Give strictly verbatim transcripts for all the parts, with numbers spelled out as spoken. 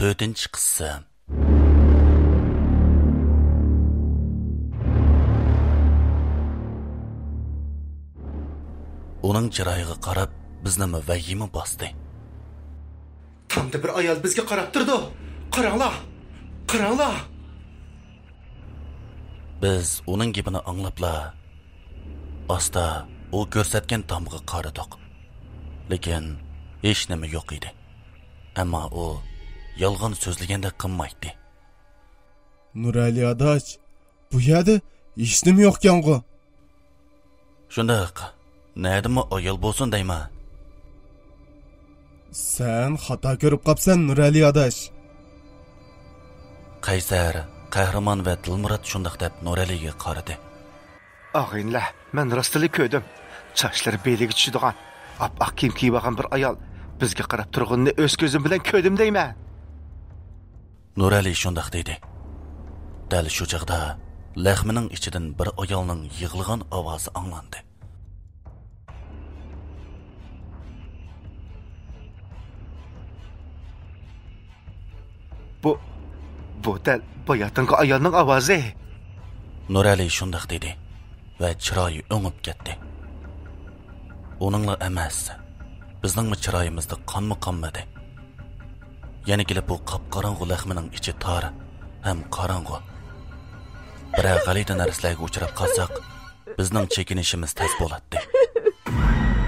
تۆتىنچى قىسىم. ئۇنىڭ چىرايىغا قاراپ، بىزنىمۇ ۋەھىمە باستى. تامدا بىر ئايال بىزگە قاراپ تۇرىدۇ. قاراڭلار! قاراڭلار! بىز ئۇنىڭ گېپىنى ئاڭلاپلا، ئاستا ئۇ كۆرسەتكەن تامغا قارىدۇق. لېكىن ھېچنېمە يوق ئىدى. ئەمما ئۇ يالغان سۆزلىگەندەك قىلمايتتى. نۇرئەلى ئاداش، بۇ يەردە ھېچنېمە يوقكەنغۇ؟ شۇنداق، نەدىمۇ ئايال بولسۇن دەيمەن. سەن خاتا كۆرۈپ قاپسەن، نۇرئەلى ئاداش. قەيسەر، قەھرىمان ۋە دىلمۇرات شۇنداق دەپ نۇرئەلىگە قارىدى. ئاغىنىلەر، مەن راستلا كۆردۈم. چاچلىرى بېلىگە چۈشىدىغان، ئاپئاق كىيىم كىيىۋالغان بىر ئايال بىزگە قاراپ تۇرغىنىنى ئۆز كۆزۈم بىلەن كۆردۈم دەيمەن. نۇرئەلى شۇنداق دېدى. دەل شۇ چاغدا لەخمىنىڭ ئىچىدىن بىر ئايالنىڭ يىغلىغان ئاۋازى ئاڭلاندى. بۇ، بۇ دەل باياتىنقى ئايالنىڭ ئاۋازى. نۇرئەلى شۇنداق دېدى ۋە چىرايى ئۆڭۈپ كەتتى. ئۇنىڭلا ئەمەس، بىزنىڭمۇ چىرايىمىزدا قانمۇ قانمىدى. يەنە كېلىپ بۇ قاپقاراڭغۇ لەخمىنىڭ ئىچى تار ھەم قاراڭغۇ. بىرەر غەلىتە نەرسىلەرگە ئۇچراپ قالساق، بىزنىڭ چېكىنىشىمىز تەس بولاتتى.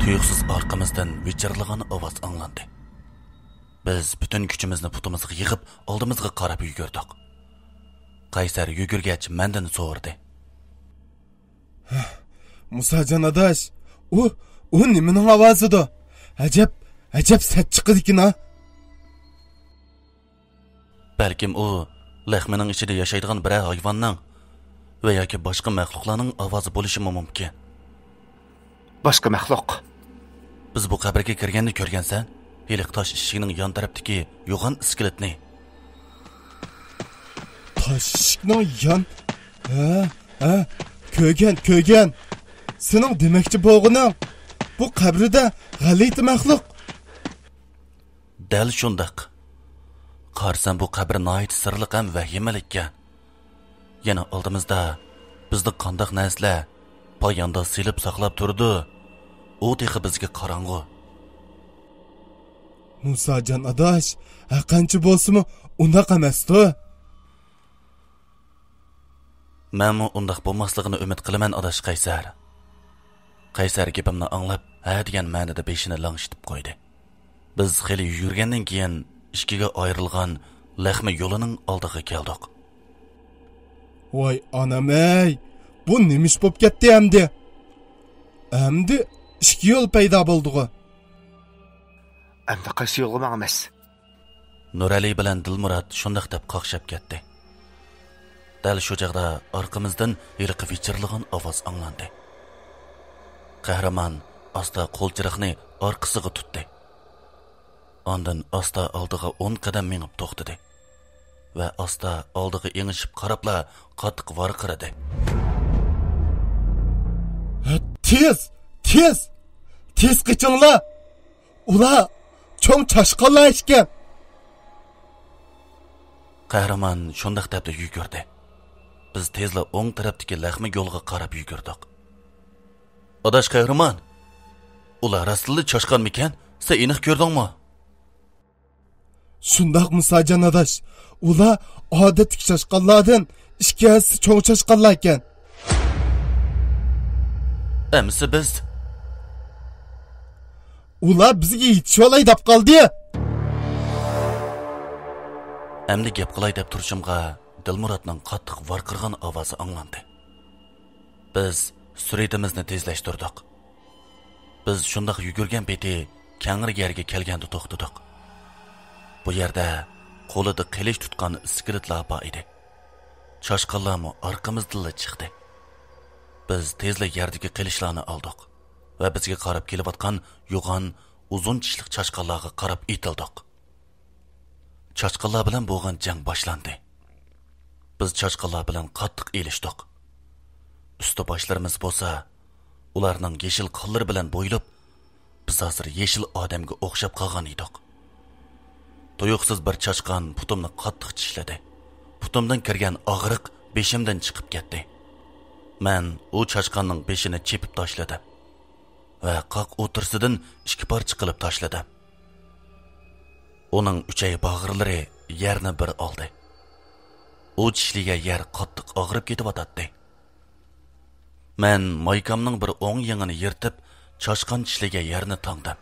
تۇيۇقسىز ئارقىمىزدىن ۋىچىرلىغان ئاۋاز ئاڭلاندى. بىز پۈتۈن كۈچىمىزنى پۇتىمىزغا يىغىپ، ئالدىمىزغا قاراپ يۈگۈردۇق. قەيسەر يۈگۈرگەچ مەندىن سورىدى. مۇساجان ئاداش، ئۇ، ئۇ نېمىنىڭ ئاۋازىدۇ؟ ئەجەب، ئەجەب سەت چىقىدىكىنا. بەلكىم ئۇ لەخمىنىڭ ئىچىدە ياشايدىغان بىرەر ھايۋاننىڭ ۋە ياكى باشقا مەخلۇقلارنىڭ ئاۋازى بولۇشىمۇ مۇمكىن. باشقا مەخلۇق. بىز بۇ قەبرىگە كىرگەندە كۆرگەنسەن، ھېلىقى تاش ئىشىكنىڭ يان تەرەپتىكى يوغان ئىسكىلىتنى. تاش ئىشىكنىڭ يان؟ ھە، ھە، كۆرگەن، كۆرگەن. سېنىڭ دېمەكچى بولغىنىڭ، بۇ قەبرىدە غەلىتە مەخلۇق. دەل شۇنداق. قارىسام، بۇ قەبرە ناھايىتى سىرلىق ھەم ۋەھىمىلىككەن. يەنە ئالدىمىزدا بىزنى قانداق نەرسىلەر پاياندا سېلىپ ساقلاپ تۇرىدۇ، ئۇ تېخى بىزگە قاراڭغۇ. مۇساجان ئاداش، ھەرقانچە بولسىمۇ ئۇنداق ئەمەستۇ. مەنمۇ ئۇنداق بولماسلىقىنى ئۈمىد قىلىمەن، ئاداش قەيسەر. قەيسەر گېپىمنى ئاڭلاپ، ھە دېگەن مەنىدە بېشىنى لىڭشىتىپ قويدى. بىز خېلى يۈگۈرگەندىن كېيىن ئىككىگە ئايرىلغان لەخمە يولىنىڭ ئالدىغا كەلدۇق. ۋاي ئانام-ئەي، بۇ نېمە ئىش بولۇپ كەتتى ئەمدى؟ ئەمدى ئىككى يول پەيدا بولدىغۇ. ئەمدى قايسى يولغا ماڭىمىز؟ نۇرئەلى بىلەن دىلمۇرات شۇنداق دەپ قاقشاپ كەتتى. دەل شۇ چاغدا ئارقىمىزدىن ھېلىقى ۋىچىرلىغان ئاۋاز ئاڭلاندى. قەھرىمان ئاستا قول چىراغنى ئارقىسىغا تۇتتى. ئاندىن ئاستا ئالدىغا ئون قەدەم مېڭىپ توختىدى ۋە ئاستا ئالدىغا ئېڭىشىپ قاراپلا قاتتىق ۋارقىرىدى. تېز! تېز! تېز قېچىڭلار! ئۇلار چوڭ چاشقانلار ئىكەن! قەھرىمان شۇنداق دەپلا يۈگۈردى. بىز تېزلا ئوڭ تەرەپتىكى لەخمە يولغا قاراپ يۈگۈردۇق. ئاداش قەھرىمان، ئۇلار راستلا چاشقانمىكەن؟ سەن ئېنىق كۆردۈڭمۇ؟ شۇنداق، مۇساجان ئاداش. ئۇلار ئادەتتىكى چاشقانلاردىن ئىككى ھەسسە چوڭ چاشقانلاركەن. ئەمىسە بىز؟ ئۇلار بىزگە يېتىشىۋالاي دەپ قالدى. ئەمدى گەپ قىلاي دەپ تۇرۇشۇمغا دىلمۇراتنىڭ قاتتىق ۋارقىرىغان ئاۋازى ئاڭلاندى. بىز سۈرئىتىمىزنى تېزلەشتۈردۇق. بىز شۇنداق يۈگۈرگەن پېتى كەڭرى يەرگە كەلگەندە توختىدۇق. بۇ يەردە قولىدا قىلىچ تۇتقان ئىسكىلىتلار بار ئىدى. چاشقانلارمۇ ئارقىمىزدىنلا چىقتى. بىز تېزلا يەردىكى قىلىچلارنى ئالدۇق ۋە بىزگە قاراپ كېلىۋاتقان يوغان، ئۇزۇن چىشلىق چاشقانلارغا قاراپ ئېتىلدۇق. چاشقانلار بىلەن بولغان جەڭ باشلاندى. بىز چاشقانلار بىلەن قاتتىق ئېلىشتۇق. ئۈستى باشلىرىمىز بولسا ئۇلارنىڭ يېشىل قانلىرى بىلەن بويىلىپ، بىز ھازىر يېشىل ئادەمگە ئوخشاپ قالغان ئىدۇق. تۇيۇقسىز بىر چاشقان پۇتۇمنى قاتتىق چىشلىدى. پۇتۇمدىن كىرگەن ئاغرىق بېشىمدىن چىقىپ كەتتى. مەن ئۇ چاشقاننىڭ بېشىنى چېپىپ تاشلىدىم ۋە قاق ئوتتۇرىسىدىن ئىككى پارچە قىلىپ تاشلىدىم. ئۇنىڭ ئۈچەي باغرىلىرى يەرنى بىر ئالدى. ئۇ چىشلىگەن يەر قاتتىق ئاغرىپ كېتىۋاتاتتى. مەن مايكامنىڭ بىر ئوڭ يېڭىنى يىرتىپ، چاشقان چىشلىگەن يەرنى تاڭدىم.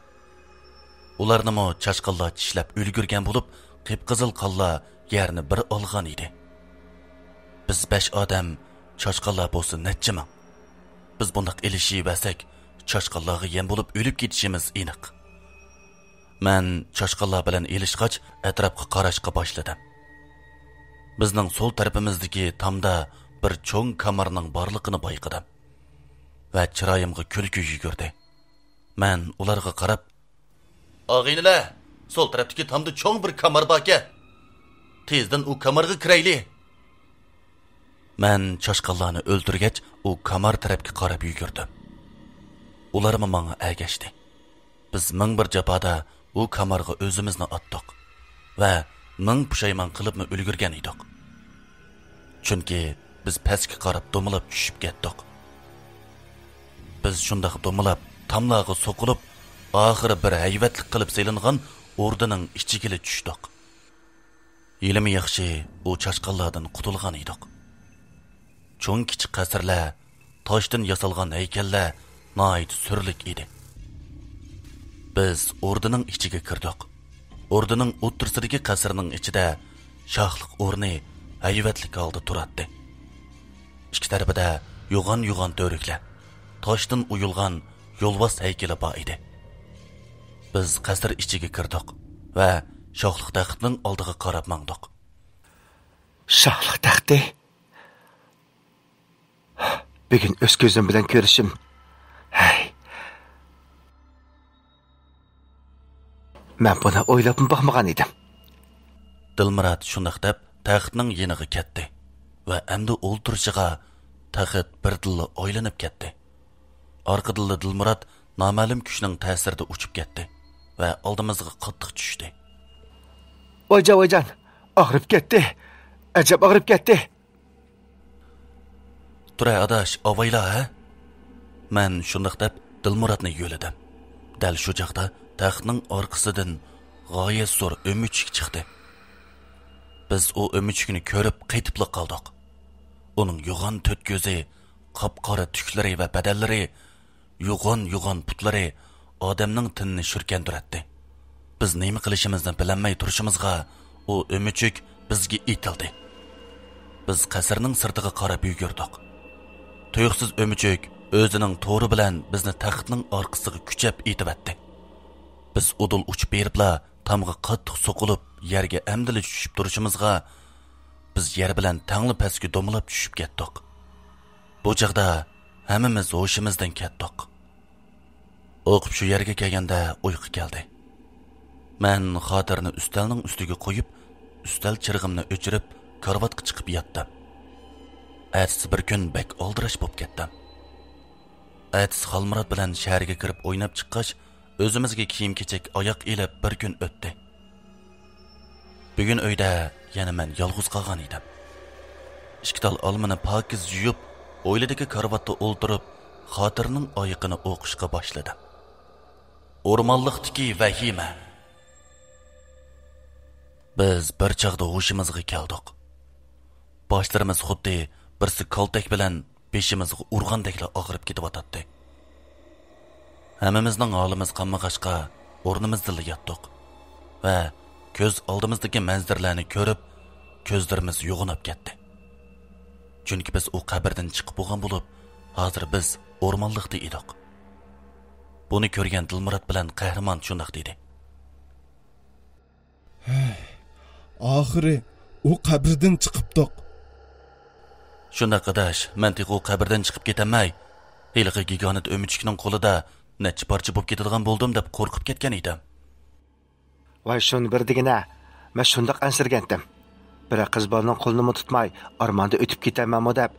ئۇلارنىمۇ چاشقانلار چىشلەپ ئۈلگۈرگەن بولۇپ، قىپقىزىل قانلار يەرنى بىر ئالغان ئىدى. بىز بەش ئادەم، چاشقانلار بولسا نەچچە مىڭ. بىز بۇنداق ئېلىشىۋەرسەك، چاشقانلارغا يەم بولۇپ ئۆلۈپ كېتىشىمىز ئېنىق. مەن چاشقانلار بىلەن ئېلىشقاچ، ئەتراپقا قاراشقا باشلىدىم. بىزنىڭ سول تەرىپىمىزدىكى تامدا بىر چوڭ كامارنىڭ بارلىقىنى بايقىدىم ۋە چىرايىمغا كۈلكە يۈگۈردى. مەن ئۇلارغا قاراپ، «ئاغىنىلەر، سول تەرەپتىكى تامدا چوڭ بىر كامار باركەن. تېزدىن ئۇ كامارغا كىرەيلى.» مەن چاشقانلارنى ئۆلتۈرگەچ، ئۇ كامار تەرەپكە قاراپ يۈگۈردۈم. ئۇلارمۇ ماڭا ئەگەشتى. بىز مىڭ بىر جاپادا ئۇ كامارغا ئۆزىمىزنى ئاتتۇق ۋە مىڭ پۇشايمان قىلىپمۇ ئۈلگۈرگەن ئىدۇق. چۈنكى بىز پەسكە قاراپ دومىلاپ چۈشۈپ كەتتۇق. بىز شۇنداق دومىلاپ، تاملارغا سوقۇلۇپ، ئاخىرى بىر ھەيۋەتلىك قىلىپ سېلىنغان ئوردىنىڭ ئىچىگىلا چۈشتۇق. ھېلىمۇ ياخشى، ئۇ چاشقانلاردىن قۇتۇلغان ئىدۇق. چوڭ كىچىك قەسىرلەر، تاشتىن ياسالغان ھەيكەللەر ناھايىتى سۈرلۈك ئىدى. بىز ئوردىنىڭ ئىچىگە كىردۇق. ئوردىنىڭ ئوتتۇرىسىدىكى قەسىرنىڭ ئىچىدە شاھلىق ئورنى ھەيۋەتلىك ھالدا تۇراتتى. ئىككى تەرىپىدە يوغان-يوغان تۈۋرۈكلەر، تاشتىن ئويۇلغان يولۋاس ھەيكىلى بار ئىدى. بىز قەسىر ئىچىگە كىردۇق ۋە شاھلىق تەختنىڭ ئالدىغا قاراپ ماڭدۇق. شاھلىق تەختى؟ بۈگۈن ئۆز كۆزۈم بىلەن كۆرۈشۈم. ھەي. مەن بۇنى ئويلاپمۇ باقمىغان ئىدىم. دىلمۇرات شۇنداق دەپ تەختنىڭ يېنىغا كەتتى ۋە ئەمدى ئولتۇرۇشىغا تەخت بىردىنلا ئايلىنىپ كەتتى. ئارقىدىنلا دىلمۇرات نامەلۇم كۈچنىڭ تەسىرىدە ئۇچۇپ كەتتى ۋە ئالدىمىزغا قاتتىق چۈشتى. ۋايجان، ۋايجان، ئاغرىپ كەتتى. ئەجەب ئاغرىپ كەتتى. تۇرە ئاداش، ئاۋايلا ھە؟ مەن شۇنداق دەپ دىلمۇراتنى يۆلىدىم. دەل شۇ چاغدا تەختنىڭ ئارقىسىدىن غايەت زور ئۆمۈچۈك چىقتى. بىز ئۇ ئۆمۈچۈكنى كۆرۈپ قېتىپلا قالدۇق. ئۇنىڭ يوغان تۆت كۆزى، قاپقارا تۈكلىرى ۋە بەدەنلىرى، يوغان-يوغان پۇتلىرى ئادەمنىڭ تېنىنى شۈركەندۈرەتتى. بىز نېمە قىلىشىمىزنى بىلەلمەي تۇرۇشىمىزغا، ئۇ ئۆمۈچۈك بىزگە ئېتىلدى. بىز قەسىرنىڭ سىرتىغا قاراپ يۈگۈردۇق. تۇيۇقسىز ئۆمۈچۈك ئۆزىنىڭ تورى بىلەن بىزنى تەختنىڭ ئارقىسىغا كۈچەپ ئېتىۋەتتى. بىز ئۇدۇل ئۇچۇپ بېرىپلا تامغا قاتتىق سوقۇلۇپ، يەرگە ئەمدىلا چۈشۈپ تۇرۇشىمىزغا، بىز يەر بىلەن تەڭلا پەسكە دومىلاپ چۈشۈپ كەتتۇق. بۇ چاغدا ھەممىمىز ھوشىمىزدىن كەتتۇق. ئوقۇپ شۇ يەرگە كەلگەندە ئۇيقۇ كەلدى. مەن خاتىرىنى ئۈستەلنىڭ ئۈستىگە قويۇپ، ئۈستەل چىرىغىمنى ئۆچۈرۈپ، كارىۋاتقا چىقىپ ياتتىم. ئەتىسى بىر كۈن بەك ئالدىراش بولۇپ كەتتىم. ئەتىسى خالمۇرات بىلەن شەھەرگە كىرىپ ئويناپ چىققاچ، ئۆزىمىزگە كىيىم-كېچەك ئاياق ئېلىپ بىر كۈن ئۆتتى. بۈگۈن ئۆيدە يەنە مەن يالغۇز قالغان ئىدىم. ئىككى تال ئالمىنى پاكىز يۇيۇپ، ھويلىدىكى كارىۋاتتا ئولتۇرۇپ، خاتىرىنىڭ ئايىقىنى ئوقۇشقا باشلىدىم. ئورمانلىقتىكى ۋەھىمە. بىز بىر چاغدا ھوشىمىزغا كەلدۇق. باشلىرىمىز خۇددى بىرسى كالتەك بىلەن بېشىمىزغا ئۇرغاندەكلا ئاغرىپ كېتىۋاتاتتى. ھەممىمىزنىڭ ھالىمىز قانمىغاچقا، ئورنىمىزدىلا ياتتۇق ۋە كۆز ئالدىمىزدىكى مەنزىرىلەرنى كۆرۈپ، كۆزلىرىمىز يوغىناپ كەتتى. چۈنكى بىز ئۇ قەبرىدىن چىقىپ بولغان بولۇپ، ھازىر بىز ئورمانلىقتا ئىدۇق. بۇنى كۆرگەن دىلمۇرات بىلەن قەھرىمان شۇنداق دېدى. ھەي، ئاخىرى ئۇ قەبرىدىن چىقىپتۇق. شۇنداق ئاداش، مەن تېخى ئۇ قەبرىدىن چىقىپ كېتەلمەي، ھېلىقى گىگانت ئۆمۈچۈكنىڭ قولىدا نەچچە پارچە بولۇپ كېتىدىغان بولدۇم دەپ قورقۇپ كەتكەن ئىدىم. ۋاي شۇنى بىر دېگىنە، مەن شۇنداق ئەنسىرىگەنتىم. بىرەر قىز بالىنىڭ قولىنىمۇ تۇتماي، ئارماندا ئۆتۈپ كېتەرمەنمۇ دەپ،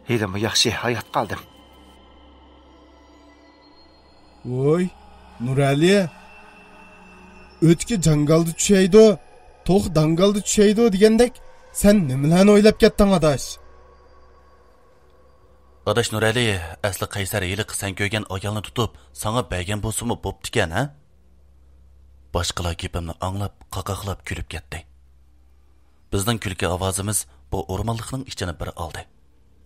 ھېلىمۇ ياخشى ھايات قالدىم. ۋوي، نۇرئەلى! ئۆچكە جاڭگالدا چۈشەيدۇ، توخۇ داڭگالدا چۈشەيدۇ دېگەندەك، سەن نېمىلەرنى ئويلاپ كەتتىڭ، ئاداش؟ ئاداش نۇرئەلى، ئەسلى قەيسەر ھېلىقى سەن كۆرگەن ئايالنى تۇتۇپ، ساڭا بەرگەن بولسىمۇ بوپتىكەن، ھە؟ باشقىلار گېپىمنى ئاڭلاپ، قاقاقلاپ كۈلۈپ كەتتى. بىزنىڭ كۈلكە ئاۋازىمىز بۇ ئورمانلىقنىڭ ئىچىنى بىر ئالدى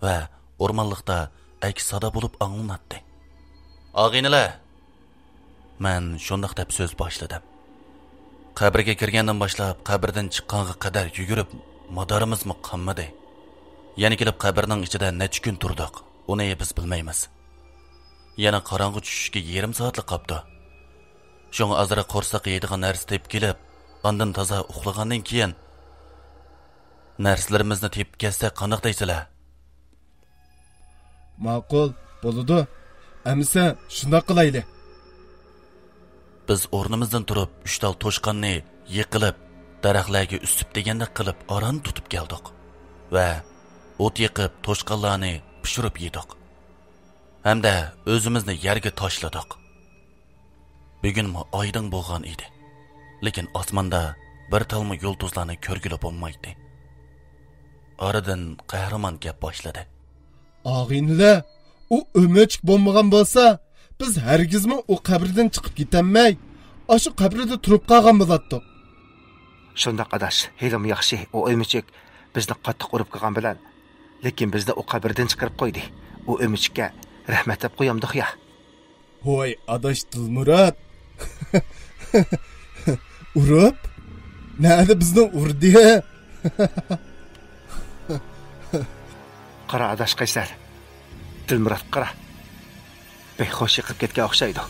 ۋە ئورمانلىقتا ئەكس سادا بولۇپ ئاڭلىناتتى. ئاغىنىلەر! مەن شۇنداق دەپ سۆز باشلىدىم. قەبرىگە كىرگەندىن باشلاپ، قەبرىدىن چىققانغا قەدەر يۈگۈرۈپ، مادارىمىزمۇ قانمىدى. يەنە كېلىپ قەبرىنىڭ ئىچىدە نەچچە كۈن تۇردۇق، ئۇنى بىز بىلمەيمىز. يەنە قاراڭغۇ چۈشۈشكە يېرىم سائەتلا قاپتۇ. شۇڭا ئازراق قورساق يەيدىغان نەرسە تېپىپ كېلىپ، ئاندىن تازا ئۇخلىغاندىن كېيىن، نەرسىلىرىمىزنى تېپىپ كەلسەك قانداق دەيسىلەر؟ ماقۇل، بولىدۇ. ئەمىسە، شۇنداق قىلايلى. بىز ئورنىمىزدىن تۇرۇپ، ئۈچ تال توشقاننى يېقىلىپ، دەرەخلەرگە ئۈسۈپ دېگەندەك قىلىپ ئاران تۇتۇپ كەلدۇق ۋە ئوت يېقىپ، توشقانلارنى پىشۇرۇپ يېدۇق ھەمدە ئۆزىمىزنى يەرگە تاشلىدۇق. بۈگۈنمۇ ئايدىڭ بولغان ئىدى، لېكىن ئاسماندا بىر تالمۇ يۇلتۇزلارنى كۆرگىلى بولمايتتى. ئارىدىن قەھرىمان گەپ باشلىدى. ئاغىنىلەر، ئۇ ئۆمۈچۈك بولمىغان بولسا، بىز ھەرگىزمۇ ئۇ قەبرىدىن چىقىپ كېتەلمەي، ئاشۇ قەبرىدە تۇرۇپ قالغان بولاتتۇق. شۇنداق ئاداش، ھېلىمۇ ياخشى، ئۇ ئۆمۈچۈك بىزنى قاتتىق ئۇرۇپ قالغان بىلەن، لېكىن بىزنى ئۇ قەبرىدىن چىقىرىپ قويدى. ئۇ ئۆمۈچۈككە رەھمەت دەپ قويامدۇق يا؟ ھوي، ئاداش دىلمۇرات. ئۇرۇپ؟ نەدە بىزنى ئۇردى؟ قارا، ئاداش قەيسەر. دىلمۇرات، قارا. بەك خوش يېقىپ كەتكەن ئوخشايدۇ.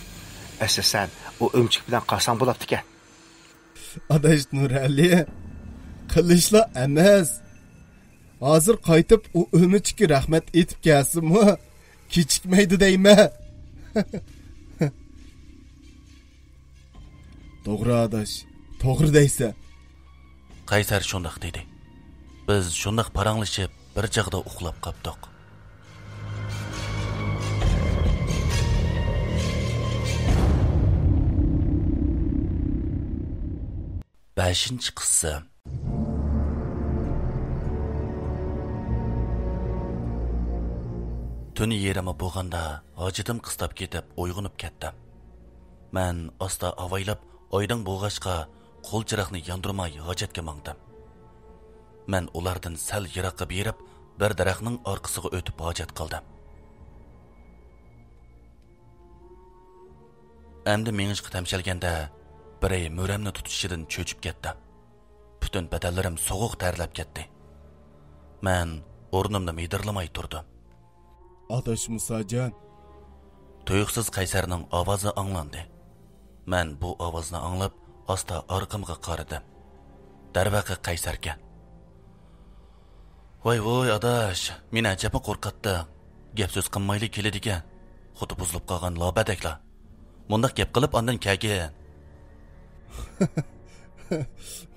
ئەسلى سەن ئۇ ئۆمۈچۈك بىلەن قالساڭ بولاپتىكەن. ئاداش نۇرئەلى، قىلىچلا ئەمەس. ھازىر قايتىپ ئۇ ئۆمۈچۈككە رەھمەت ئېيتىپ كەلسىمۇ، كېچىكمەيدۇ دەيمەن. توغرا، ئاداش، توغرا دەيسەن. قەيسەر شۇنداق دېدى. بىز شۇنداق پاراڭلىشىپ، بىر چاغدا ئۇخلاپ قاپتۇق. بەشىنچى قىسىم. تۈن يېرىمى بولغاندا ھاجىتىم قىستاپ كېتىپ ئويغىنىپ كەتتىم. مەن ئاستا ئاۋايلاپ ئايدىڭ بولغاچقا قول چىراغنى ياندۇرماي ھاجەتكە ماڭدىم. مەن ئۇلاردىن سەل يىراققا بېرىپ، بىر دەرەخنىڭ ئارقىسىغا ئۆتۈپ ھاجەت قىلدىم. ئەمدى مېڭىشقا تەمشەلگەندە، بىرى مۈرەمنى تۇتۇشىدىن چۆچۈپ كەتتىم. پۈتۈن بەدەنلىرىم سوغۇق تەرلەپ كەتتى. مەن ئورنۇمدا مىدىرلىماي تۇردۇم. ئاداش مۇساجان. تۇيۇقسىز قەيسەرنىڭ ئاۋازى ئاڭلاندى. مەن بۇ ئاۋازنى ئاڭلاپ، ئاستا ئارقامغا قارىدىم. دەرۋەقە قەيسەركەن. ۋاي ۋۇي ئاداش، مېنى ئەجەبمۇ قورقاتتىڭ. گەپ سۆز قىلمايلا كېلىدىكەن. خۇددى بۇزۇلۇپ قالغان لابەدەكلا. مۇنداق گەپ قىلىپ ئاندىن كەلگىن.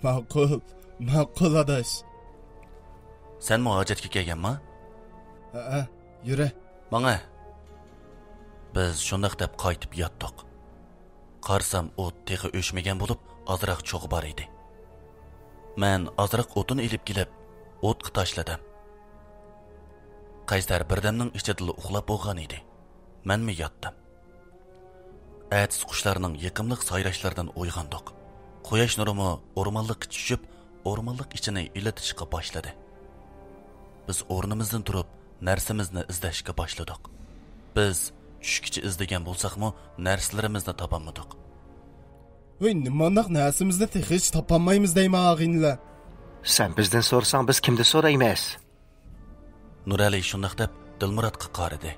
ماقۇل، ماقۇل ئاداش. سەنمۇ ھاجەتكە كەلگەنما؟ ھەئە، يۈرە. ماڭە. بىز شۇنداق دەپ قايتىپ ياتتۇق. قارىسام ئوت تېخى ئۆچمىگەن بولۇپ، ئازراق چوغى بار ئىدى. مەن ئازراق ئوتۇن ئېلىپ كېلىپ، ئوتقا تاشلىدىم. قەيسەر بىردەمنىڭ ئىچىدىلا ئۇخلاپ بولغان ئىدى. مەنمۇ ياتتىم. ئەتىسى قۇشلارنىڭ يېقىملىق سايراشلىرىدىن ئويغاندۇق. قۇياش نۇرىمۇ ئورمانلىققا چۈشۈپ، ئورمانلىق ئىچىنى ئىللىتىشقا باشلىدى. بىز ئورنىمىزدىن تۇرۇپ، نەرسىمىزنى ئىزدەشكە باشلىدۇق. بىز چۈشكىچە ئىزدىگەن بولساقمۇ، نەرسىلىرىمىزنى تاپالمىدۇق. ۋەي، نېمانداق نەرسىمىزنى تېخىچە تاپالمايمىز دەيمەن، ئاغىنىلەر. سەن بىزدىن سورىساڭ، بىز كىمدىن سورايمىز؟ نۇرئەلى شۇنداق دەپ دىلمۇراتقا قارىدى.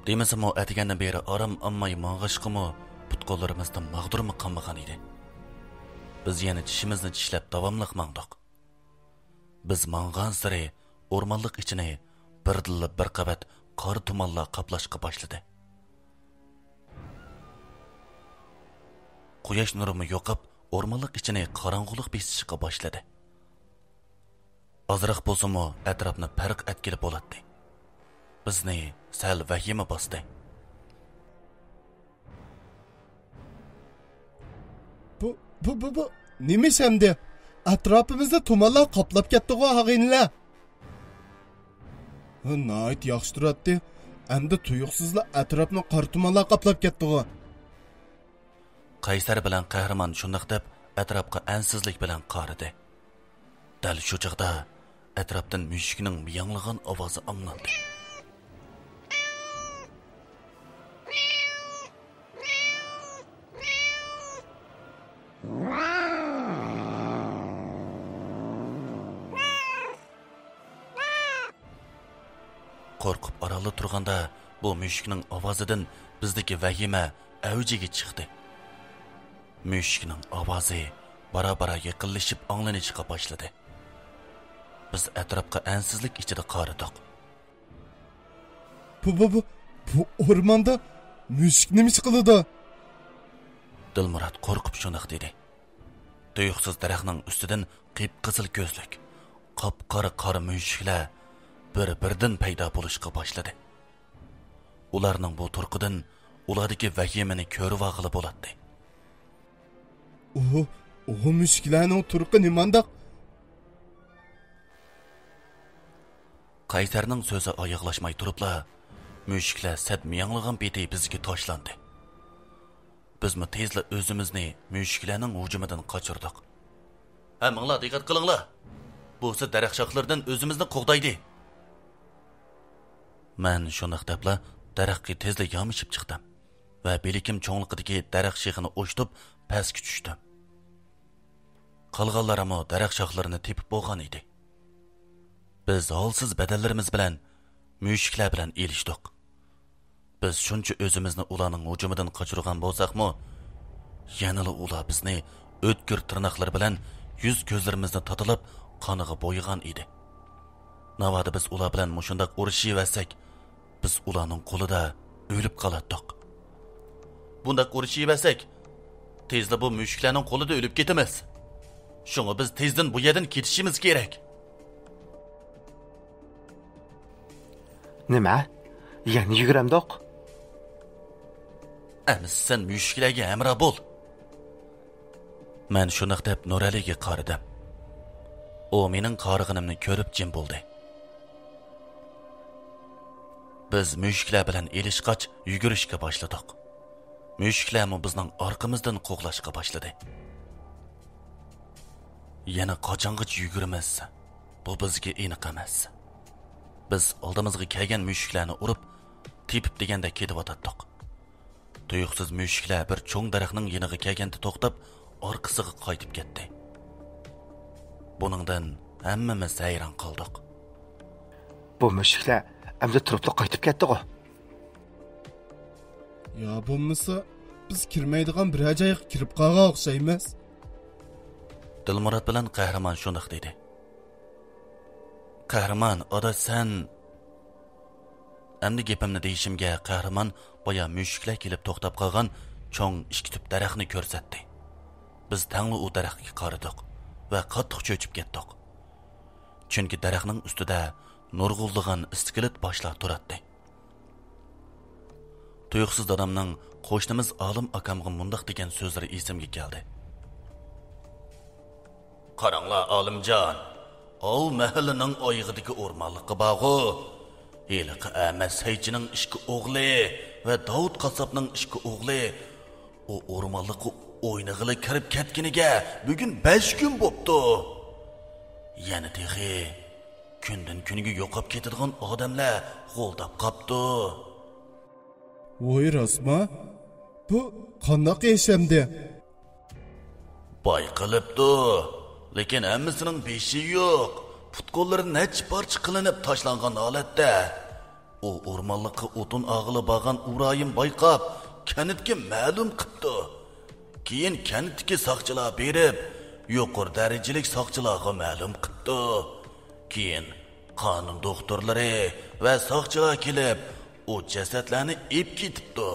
دېمىسىمۇ، ئەتىگەندىن بېرى ئارام ئالماي ماڭغاچقىمۇ، پۇت-قوللىرىمىزدىن ماغدۇرمۇ قالمىغان ئىدى. بىز يەنە چىشىمىزنى چىشلەپ داۋاملىق ماڭدۇق. بىز ماڭغانسېرى ئورمانلىق ئىچىنى بىردىنلا بىر قەۋەت قارا تۇمانلار قاپلاشقا باشلىدى. قۇياش نۇرىمۇ يوقاپ، ئورمانلىق ئىچىنى قاراڭغۇلۇق بېسىشقا باشلىدى. ئازراق بولسىمۇ ئەتراپنى پەرق ئەتكىلى بولاتتى. بىزنى سەل ۋەھىمە باستى. بۇ، بۇ، بۇ نېمە ئىش ئەمدى؟ ئەتراپىمىزنى تۇمانلار قاپلاپ كەتتىغۇ، ئاغىنىلەر. ھە، ناھايىتى ياخشى تۇراتتى. ئەمدى تۇيۇقسىزلا ئەتراپنى قارا تۇمانلار قاپلاپ كەتتىغۇ. قەيسەر بىلەن قەھرىمان شۇنداق دەپ، ئەتراپقا ئەنسىزلىك بىلەن قارىدى. دەل شۇ چاغدا ئەتراپتىن مۈشۈكنىڭ مىياڭلىغان ئاۋازى ئاڭلاندى. قورقۇپ ئارانلا تۇرغاندا، بۇ مۈشۈكنىڭ ئاۋازىدىن بىزدىكى ۋەھىمە ئەۋجىگە چىقتى. مۈشۈكنىڭ ئاۋازى بارا-بارا يېقىنلىشىپ ئاڭلىنىشقا باشلىدى. بىز ئەتراپقا ئەنسىزلىك ئىچىدە قارىدۇق. بۇ، بۇ، بۇ، بۇ ئورماندا مۈشۈك نېمە ئىش قىلىدۇ؟ دىلمۇرات قورقۇپ شۇنداق دېدى. تۇيۇقسىز دەرەخنىڭ ئۈستىدىن قىپقىزىل كۆزلۈك، قاپقارا قارا مۈشۈكلەر بىر-بىردىن پەيدا بولۇشقا باشلىدى. ئۇلارنىڭ بۇ تۇرقىدىن ئۇلاردىكى ۋەھىمىنى كۆرۈۋالغىلى بولاتتى. ئۇ، ئۇ مۈشۈكلەرنىڭ تۇرقى نېمانداق؟ قەيسەرنىڭ سۆزى ئاياغلاشماي تۇرۇپلا، مۈشۈكلەر سەت مىياڭلىغان پېتى بىزگە تاشلاندى. بىزمۇ تېزلا ئۆزىمىزنى مۈشۈكلەرنىڭ ھۇجۇمىدىن قاچۇردۇق. ھە، ماڭلا، دىققەت قىلىڭلار! بۇ سىز دەرەخ شاخلىرىدىن ئۆزىمىزنى قوغدايلى! مەن شۇنداق دەپلا دەرەخكە تېزلا يامىشىپ چىقتىم ۋە بىلىكىم چوڭلۇقىدىكى دەرەخ شېخىنى ئوشتۇپ پەسكە چۈشتۈم. قالغانلارمۇ دەرەخ شاخلىرىنى تېپىپ بولغان ئىدى. بىز ھالسىز بەدەنلىرىمىز بىلەن مۈشۈكلەر بىلەن ئېلىشتۇق. بىز شۇنچە ئۆزىمىزنى ئۇلارنىڭ ھۇجۇمىدىن قاچۇرغان بولساقمۇ، يەنىلا ئۇلار بىزنى ئۆتكۈر تىرناقلىرى بىلەن يۈز-كۆزلىرىمىزنى تاتىلاپ، قانىغا بويىغان ئىدى. ناۋادا بىز ئۇلار بىلەن مۇشۇنداق ئۇرۇشۇۋەرسەك، بىز ئۇلارنىڭ قولىدا ئۆلۈپ قالاتتۇق. بۇنداق ئۇرۇشۇۋەرسەك، تېزلا بۇ مۈشۈكلەرنىڭ قولىدا ئۆلۈپ كېتىمىز. شۇڭا بىز تېزدىن بۇ يەردىن كېتىشىمىز كېرەك. نېمە؟ يەنە يۈگۈرەمدۇق؟ ئەمىسە سەن مۈشۈكلەرگە ھەمراھ بول. مەن شۇنداق دەپ نۇرئەلىگە قارىدىم. ئۇ مېنىڭ قارىغىنىمنى كۆرۈپ جىم بولدى. بىز مۈشۈكلەر بىلەن ئېلىشقاچ يۈگۈرۈشكە باشلىدۇق. مۈشۈكلەرمۇ بىزنىڭ ئارقىمىزدىن قوغلاشقا باشلىدى. يەنە قاچانغىچە يۈگۈرىمىز؟ بۇ بىزگە ئېنىق ئەمەس. بىز ئالدىمىزغا كەلگەن مۈشۈكلەرنى ئۇرۇپ، تېپىپ دېگەندەك كېتىۋاتاتتۇق. تۇيۇقسىز مۈشۈكلەر بىر چوڭ دەرەخنىڭ يېنىغا كەلگەندە توختاپ، ئارقىسىغا قايتىپ كەتتى. بۇنىڭدىن ھەممىمىز ھەيران قالدۇق. بۇ مۈشۈكلەر ئەمدى تۇرۇپلا قايتىپ كەتتىغۇ؟ يا بولمىسا، بىز كىرمەيدىغان بىرەر جايغا كىرىپ قالغان ئوخشايمىز. دىلمۇرات بىلەن قەھرىمان شۇنداق دېدى. قەھرىمان، ئادا، سەن. ئەمدى گېپىمنى دېيىشىمگە قەھرىمان بايا مۈشۈكلەر كېلىپ توختاپ قالغان چوڭ ئىككى تۈپ دەرەخنى كۆرسەتتى. بىز تەڭلا ئۇ دەرەخكە قارىدۇق ۋە قاتتىق چۆچۈپ كەتتۇق. چۈنكى دەرەخنىڭ ئۈستىدە نۇرغۇنلىغان ئىسكىلىت باشلار تۇراتتى. تۇيۇقسىز دادامنىڭ قوشنىمىز ئالىم ئاكامغا مۇنداق دېگەن سۆزلىرى ئېسىمگە كەلدى. قاراڭلار، ئالىمجان، ئاۋۇ مەھەللىنىڭ ئايىغىدىكى ئورمانلىققا بارغۇ. ھېلىقى ئەمەس سەيچىنىڭ ئىككى ئوغلى ۋە داۋۇت قاسساپنىڭ ئىككى ئوغلى ئۇ ئورمانلىققا ئوينىغىلى كىرىپ كەتكىنىگە بۈگۈن بەش كۈن بوپتۇ. يەنە تېخى كۈندىن كۈنگە يوقاپ كېتىدىغان ئادەملەر غولداپ قاپتۇ. ۋوي راستما؟ بۇ قانداق ئىش ئەمدى؟ بايقىلىپتۇ، لېكىن ھەممىسىنىڭ بېشى يوق، پۇت-قوللىرى نەچچە پارچە قىلىنىپ تاشلانغان ھالەتتە. ئۇ ئورمانلىققا ئوتۇن ئالغىلى بارغان ئۇرايىم بايقاپ، كەنتكە مەلۇم قىپتۇ. كېيىن كەنتتىكى ساقچىلار بېرىپ، يۇقىرى دەرىجىلىك ساقچىلارغا مەلۇم قىپتۇ. كېيىن قانۇن دوختۇرلىرى ۋە ساقچىلار كېلىپ، ئۇ جەسەتلەرنى ئېلىپ كېتىپتۇ.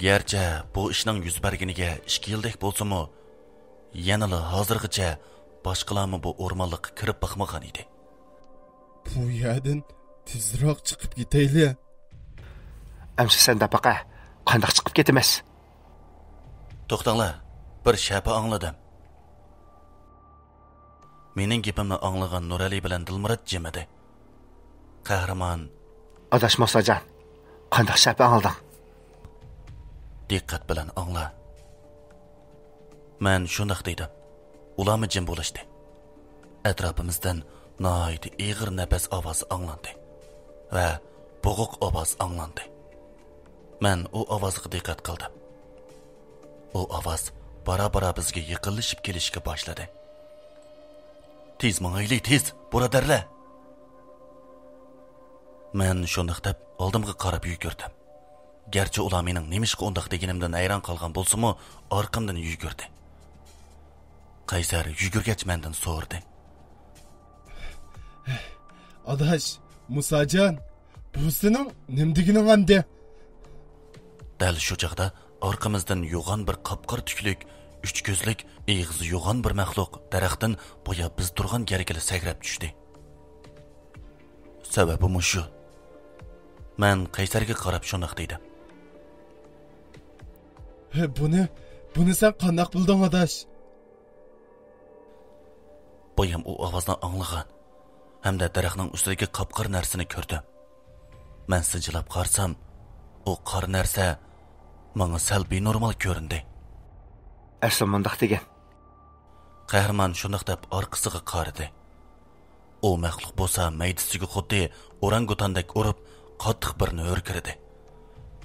گەرچە بۇ ئىشنىڭ يۈز بەرگىنىگە ئىككى يىلدەك بولسىمۇ، يەنىلا ھازىرغىچە باشقىلارمۇ بۇ ئورمانلىققا كىرىپ باقمىغان ئىدى. بۇ يەردىن تېزراق چىقىپ كېتەيلى. ئەمسە سەن دەپ باقە، قانداق چىقىپ كېتىمىز؟ توختاڭلار، بىر شەپە ئاڭلىدىم. مېنىڭ گېپىمنى ئاڭلىغان نۇرئەلى بىلەن دىلمۇرات جىمىدى. قەھرىمان. ئاداش مۇساجان، قانداق شەپە ئاڭلىدىڭ؟ دىققەت بىلەن ئاڭلا. مەن شۇنداق دېدىم. ئۇلارمۇ جىم بولۇشتى. ئەتراپىمىزدىن ناھايىتى ئېغىر نەپەس ئاۋازى ئاڭلاندى ۋە بوغۇق ئاۋاز ئاڭلاندى. مەن ئۇ ئاۋازغا دىققەت قىلدىم. ئۇ ئاۋاز بارا-بارا بىزگە يېقىنلىشىپ كېلىشكە باشلىدى. تېز ماڭايلى، تېز، بۇرادەرلەر! مەن شۇنداق دەپ ئالدىمغا قاراپ يۈگۈردۈم. گەرچە ئۇلار مېنىڭ نېمىشقا ئۇنداق دېگىنىمدىن ھەيران قالغان بولسىمۇ، ئارقامدىن يۈگۈردى. قەيسەر يۈگۈرگەچ مەندىن سورىدى. ئاداش، مۇساجان، بۇ سېنىڭ نېمە دېگىنىڭ ئەمدى؟ دەل شۇ چاغدا ئارقىمىزدىن يوغان بىر قاپقارا تۈكلۈك، ئۈچ كۆزلۈك، ئېغىزى يوغان بىر مەخلۇق دەرەختىن بايا بىز تۇرغان يەرگىلا سەكرەپ چۈشتى. سەۋەبى مۇشۇ. مەن قەيسەرگە قاراپ شۇنداق دېدىم. ھە، بۇنى، بۇنى سەن قانداق بىلدىڭ، ئاداش؟ بايام ئۇ ئاۋازنى ئاڭلىغان ھەمدە دەرەخنىڭ ئۈستىدىكى قاپقارا نەرسىنى كۆردۈم. مەن سىنچىلاپ قارىسام، ئۇ قارا نەرسە ماڭا سەل بىنورمال كۆرۈندى. ئەسلى مۇنداق دېگەن. قەھرىمان شۇنداق دەپ ئارقىسىغا قارىدى. ئۇ مەخلۇق بولسا مەيدىسىگە خۇددى ئورانگۇتاندەك ئۇرۇپ، قاتتىق بىرنى ھۆركىرىدى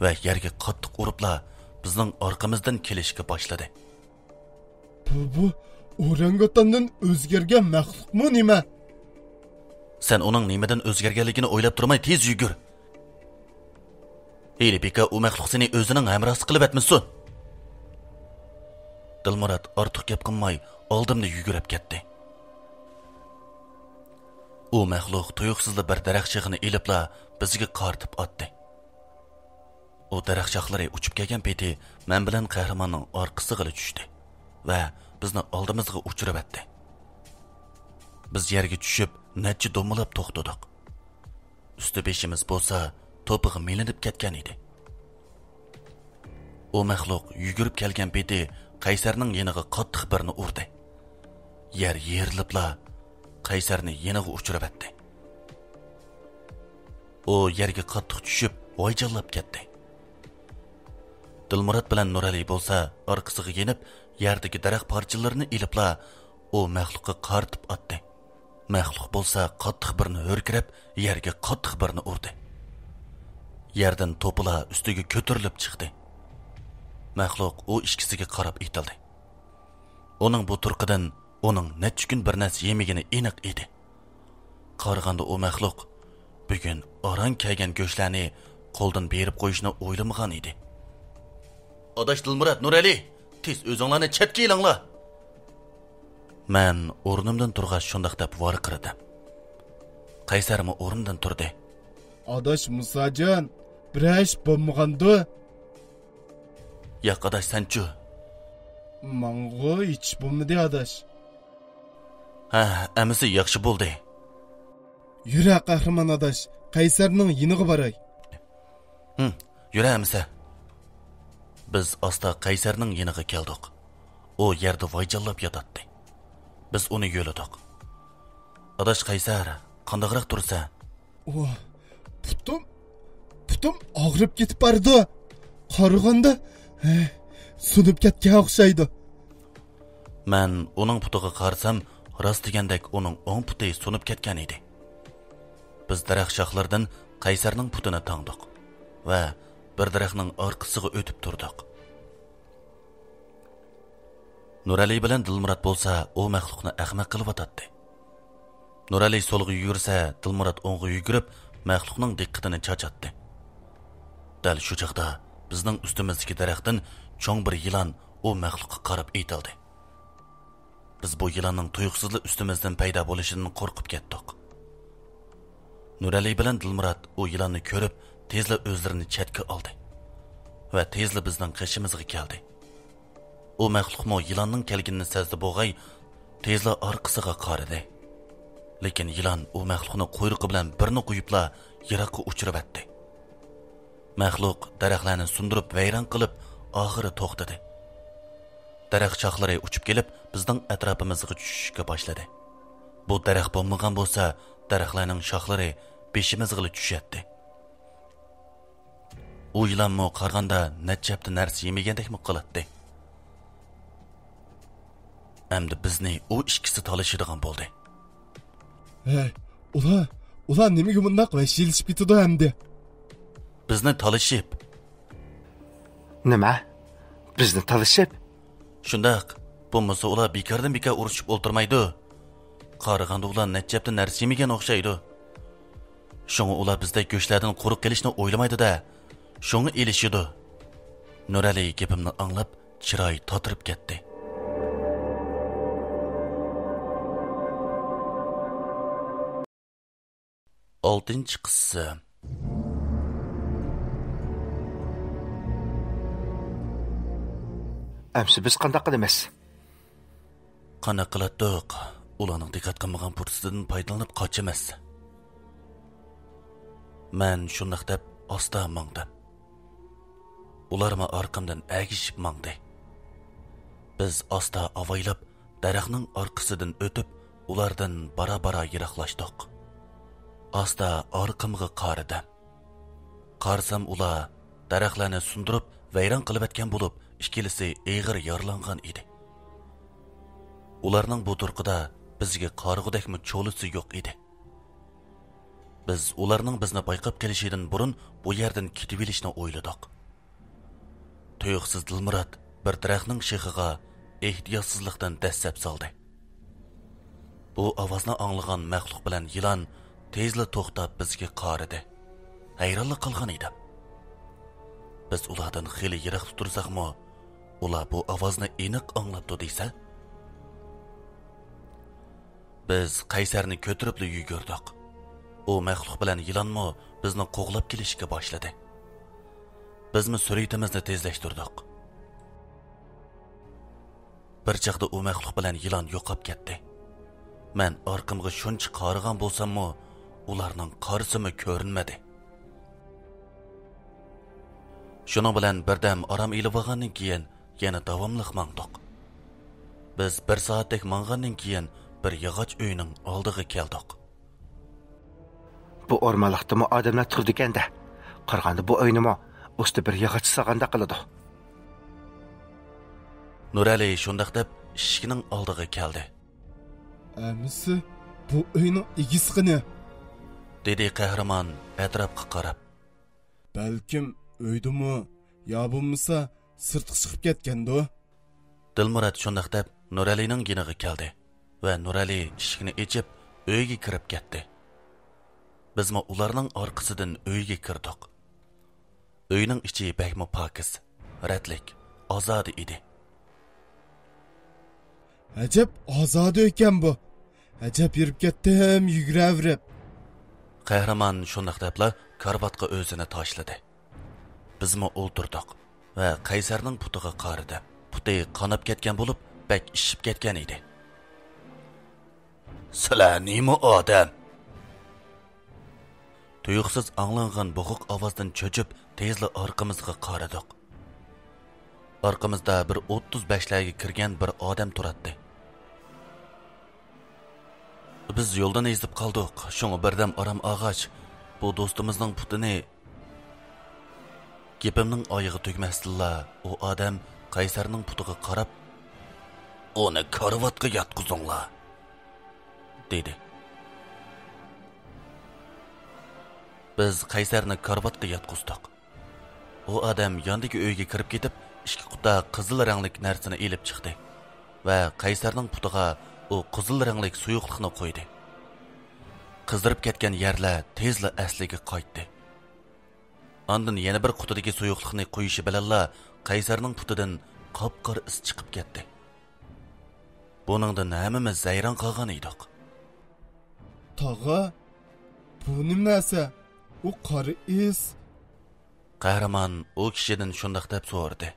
ۋە يەرگە قاتتىق ئۇرۇپلا بىزنىڭ ئارقىمىزدىن كېلىشكە باشلىدى. بۇ، بۇ ئورانگۇتاندىن ئۆزگەرگەن مەخلۇقمۇ نېمە؟ سەن ئۇنىڭ نېمىدىن ئۆزگەرگەنلىكىنى ئويلاپ تۇرماي تېز يۈگۈر. ھېلى بىكار ئۇ مەخلۇق سېنى ئۆزىنىڭ ھەمراھسى قىلىۋەتمىسۇن. دىلمۇرات ئارتۇق گەپ قىلماي ئالدىمدا يۈگۈرۈپ كەتتى. ئۇ مەخلۇق تۇيۇقسىزلا بىر دەرەخ شېخىنى ئېلىپلا بىزگە قارىتىپ ئاتتى. ئۇ دەرەخ شاخلىرى ئۇچۇپ كەلگەن پېتى مەن بىلەن قەھرىماننىڭ ئارقىسىغىلا چۈشتى ۋە بىزنى ئالدىمىزغا ئۇچۇرۇۋەتتى. بىز يەرگە چۈشۈپ نەچچە دومىلاپ توختىدۇق. ئۈستى بېشىمىز بولسا توپىغا مىلىنىپ كەتكەن ئىدى. ئۇ مەخلۇق يۈگۈرۈپ كەلگەن پېتى قەيسەرنىڭ يېنىغا قاتتىق بىرنى ئۇردى. يەر يېرىلىپلا قەيسەرنى يېنىغا ئۇچۇرۇۋەتتى. ئۇ يەرگە قاتتىق چۈشۈپ ۋايجانلاپ كەتتى. دىلمۇرات بىلەن نۇرئەلى بولسا ئارقىسىغا يېنىپ، يەردىكى دەرەخ پارچىلىرىنى ئېلىپلا ئۇ مەخلۇققا قارىتىپ ئاتتى. مەخلۇق بولسا قاتتىق بىرنى ھۆركىرەپ، يەرگە قاتتىق بىرنى ئۇردى. يەردىن توپىلا ئۈستىگە كۆتۈرۈلۈپ چىقتى. مەخلۇق ئۇ ئىككىسىگە قاراپ ئېتىلدى. ئۇنىڭ بۇ تۇرقىدىن ئۇنىڭ نەچچە كۈن بىر نەرسە يېمىگىنى ئېنىق ئىدى. قارىغاندا ئۇ مەخلۇق بۈگۈن ئاران كەلگەن گۆشلەرنى قولدىن بېرىپ قويۇشنى ئويلىمىغان ئىدى. ئاداش دىلمۇرات، نۇرئەلى، تېز ئۆزۈڭلارنى چەتكە ئېلىڭلار! مەن ئورنۇمدىن تۇرغاچ شۇنداق دەپ ۋارقىرىدىم. قەيسەرمۇ ئورنىدىن تۇردى. ئاداش مۇساجان، بىرەر ئىش بولمىغاندۇ؟ ياق، ئاداش، سەنچۇ؟ ماڭىغۇ ھېچ بولمىدى، ئاداش. ھە، ئەمىسە ياخشى بولدى. يۈرە، قەھرىمان ئاداش، قەيسەرنىڭ يېنىغا باراي. ھىم، يۈرە ئەمىسە. بىز ئاستا قەيسەرنىڭ يېنىغا كەلدۇق. ئۇ يەردە ۋايجانلاپ ياتاتتى. بىز ئۇنى يۆلىدۇق. ئاداش قەيسەر، قانداقراق تۇرىسەن؟ ئۇ، پۇتۇم، پۇتۇم ئاغرىپ كېتىپ بارىدۇ. قارىغاندا، ھە، سۇنۇپ كەتكەن ئوخشايدۇ. مەن ئۇنىڭ پۇتىغا قارىسام، راست دېگەندەك ئۇنىڭ ئوڭ پۇتى سۇنۇپ كەتكەن ئىدى. بىز دەرەخ شاخلىرىدىن قەيسەرنىڭ پۇتىنى تاڭدۇق ۋە بىر دەرەخنىڭ ئارقىسىغا ئۆتۈپ تۇردۇق. نۇرئەلى بىلەن دىلمۇرات بولسا ئۇ مەخلۇقنى ئەخمەق قىلىۋاتاتتى. نۇرئەلى سولغا يۈگۈرسە، دىلمۇرات ئوڭغا يۈگۈرۈپ، مەخلۇقنىڭ دىققىتىنى چاچاتتى. دەل شۇ چاغدا بىزنىڭ ئۈستىمىزدىكى دەرەختىن چوڭ بىر يىلان ئۇ مەخلۇققا قاراپ ئېتىلدى. بىز بۇ يىلاننىڭ تۇيۇقسىزلا ئۈستىمىزدىن پەيدا بولۇشىدىن قورقۇپ كەتتۇق. نۇرئەلى بىلەن دىلمۇرات ئۇ يىلاننى كۆرۈپ، تېزلا ئۆزلىرىنى چەتكە ئالدى ۋە تېزلا بىزنىڭ قېشىمىزغا كەلدى. ئۇ مەخلۇقمۇ يىلاننىڭ كەلگىنىنى سەزدى بوغاي، تېزلا ئارقىسىغا قارىدى. لېكىن يىلان ئۇ مەخلۇقنى قۇيرۇقى بىلەن بىرنى قويۇپلا يىراققا ئۇچۇرۇۋەتتى. مەخلۇق دەرەخلەرنى سۇندۇرۇپ ۋەيران قىلىپ، ئاخىرى توختىدى. دەرەخ شاخلىرى ئۇچۇپ كېلىپ، بىزنىڭ ئەتراپىمىزغا چۈشۈشكە باشلىدى. بۇ دەرەخ بولمىغان بولسا، دەرەخلەرنىڭ شاخلىرى بېشىمىزغىلا چۈشەتتى. ئۇ يىلانمۇ قارىغاندا نەچچە ھەپتە نەرسە يېمىگەندەكمۇ قىلاتتى. ئەمدى بىزنى ئۇ ئىككىسى تالىشىدىغان بولدى. ھەي، ئۇلار، ئۇلار نېمىگە بۇنداق ۋەھشىيلىشىپ كېتىدۇ ئەمدى؟ بىزنى تالىشىپ. نېمە؟ بىزنى تالىشىپ؟ شۇنداق. بولمىسا ئۇلار بىكاردىن بىكار ئۇرۇشۇپ ئولتۇرمايدۇ. قارىغاندا ئۇلار نەچچە ھەپتە نەرسە يېمىگەن ئوخشايدۇ. شۇڭا ئۇلار بىزدەك گۆشلەردىن قۇرۇق قېلىشنى ئويلىمايدۇ-دە. شۇڭا ئېلىشىدۇ. نۇرئەلى گېپىمنى ئاڭلاپ، چىرايى تاتىرىپ كەتتى. ئالتىنچى قىسسە. ئەمسە بىز قانداق قىلىمىز؟ قانداق قىلاتتۇق؟ ئۇلارنىڭ دىققەت قىلمىغان پۇرسىتىدىن پايدىلىنىپ قاچىمىز. مەن شۇنداق دەپ ئاستا ماڭدىم. ئۇلارمۇ ئارقامدىن ئەگىشىپ ماڭدى. بىز ئاستا ئاۋايلاپ، دەرەخنىڭ ئارقىسىدىن ئۆتۈپ، ئۇلاردىن بارا-بارا يىراقلاشتۇق. ئاستا ئارقامغا قارىدىم. قارىسام، ئۇلار دەرەخلەرنى سۇندۇرۇپ، ۋەيران قىلىۋەتكەن بولۇپ، ئىككىلىسى ئېغىر يارىلانغان ئىدى. ئۇلارنىڭ بۇ تۇرقىدا بىزگە قارىغۇدەكمۇ چولىسى يوق ئىدى. بىز ئۇلارنىڭ بىزنى بايقاپ قېلىشىدىن بۇرۇن بۇ يەردىن كېتىۋېلىشنى ئويلىدۇق. تۇيۇقسىز دىلمۇرات بىر دەرەخنىڭ شېخىغا ئېھتىياتسىزلىقتىن دەسسەپ سالدى. بۇ ئاۋازنى ئاڭلىغان مەخلۇق بىلەن يىلان تېزلا توختاپ بىزگە قارىدى. ھەيرانلا قالغان ئىدىم. بىز ئۇلاردىن خېلى يىراقتا تۇرساقمۇ، ئۇلار بۇ ئاۋازنى ئېنىق ئاڭلاپتۇ دېسە. بىز قەيسەرنى كۆتۈرۈپلا يۈگۈردۇق. ئۇ مەخلۇق بىلەن يىلانمۇ بىزنى قوغلاپ كېلىشكە باشلىدى. بىزمۇ سۈرئىتىمىزنى تېزلەشتۈردۇق. بىر چاغدا ئۇ مەخلۇق بىلەن يىلان يوقاپ كەتتى. مەن ئارقامغا شۇنچە قارىغان بولساممۇ، ئۇلارنىڭ قارىسىمۇ كۆرۈنمىدى. شۇنىڭ بىلەن بىردەم ئارام ئېلىۋالغاندىن كېيىن، يەنە داۋاملىق ماڭدۇق. بىز بىر سائەتتەك ماڭغاندىن كېيىن، بىر ياغاچ ئۆينىڭ ئالدىغا كەلدۇق. بۇ ئورمانلىقتىمۇ ئادەملەر تۇرىدىكەن-دە. قارىغاندا بۇ ئۆينىمۇ ئۈستى بىر ياغاچ سالغاندەك قىلىدۇ. نۇرئەلى شۇنداق دەپ ئىشىكنىڭ ئالدىغا كەلدى. ئەمىسە، بۇ ئۆينىڭ ئىگىسى قېنى؟ دېدى قەھرىمان ئەتراپقا قاراپ. بەلكىم ئۆيدىمۇ، يا بولمىسا سىرتقا چىقىپ كەتكەندۇ؟ دىلمۇرات شۇنداق دەپ نۇرئەلىنىڭ يېنىغا كەلدى ۋە نۇرئەلى ئىشىكنى ئېچىپ ئۆيگە كىرىپ كەتتى. بىزمۇ ئۇلارنىڭ ئارقىسىدىن ئۆيگە كىردۇق. ئۆينىڭ ئىچى بەكمۇ پاكىز، رەتلىك، ئازادە ئىدى. ئەجەب ئازادە ئىكەن بۇ. ئەجەب يۈرۈپ كەتتىم يۈگۈرەۋېرىپ. قەھرىمان شۇنداق دەپلا كارىۋاتقا ئۆزىنى تاشلىدى. بىزمۇ ئولتۇردۇق ۋە قەيسەرنىڭ پۇتىغا قارىدى. پۇتى قاناپ كەتكەن بولۇپ، بەك ئىششىپ كەتكەن ئىدى. سىلەر نېمە ئادەم؟ تۇيۇقسىز ئاڭلانغان بوغۇق ئاۋازدىن چۆچۈپ، تېزلا ئارقىمىزغا قارىدۇق. ئارقىمىزدا بىر ئوتتۇز بەشلەرگە كىرگەن بىر ئادەم تۇراتتى. بىز يولدىن ئېزىپ قالدۇق، شۇڭا بىردەم ئارام ئالغاچ، بۇ دوستىمىزنىڭ پۇتىنى. گېپىمنىڭ ئايىغى تۈگىمەستىنلا، ئۇ ئادەم قەيسەرنىڭ پۇتىغا قاراپ، ئۇنى كارىۋاتقا ياتقۇزۇڭلار، دېدى. بىز قەيسەرنى كارىۋاتقا ياتقۇزدۇق. ئۇ ئادەم ياندىكى ئۆيگە كىرىپ كېتىپ، ئىككى قۇتا قىزىل رەڭلىك نەرسىنى ئېلىپ چىقتى ۋە قەيسەرنىڭ پۇتىغا ئۇ قىزىل رەڭلىك سۇيۇقلۇقنى قۇيدى. قىزىرىپ كەتكەن يەرلەر تېزلا ئەسلىگە قايتتى. ئاندىن يەنە بىر قۇتىدىكى سۇيۇقلۇقنى قۇيۇشى بىلەنلا قەيسەرنىڭ پۇتىدىن قاپقارا ئىس چىقىپ كەتتى. بۇنىڭدىن ھەممىمىز ھەيران قالغان ئىدۇق. تاغا، بۇ نېمە نەرسە؟ ئۇ قارا ئىس. قەھرىمان ئۇ كىشىدىن شۇنداق دەپ سورىدى.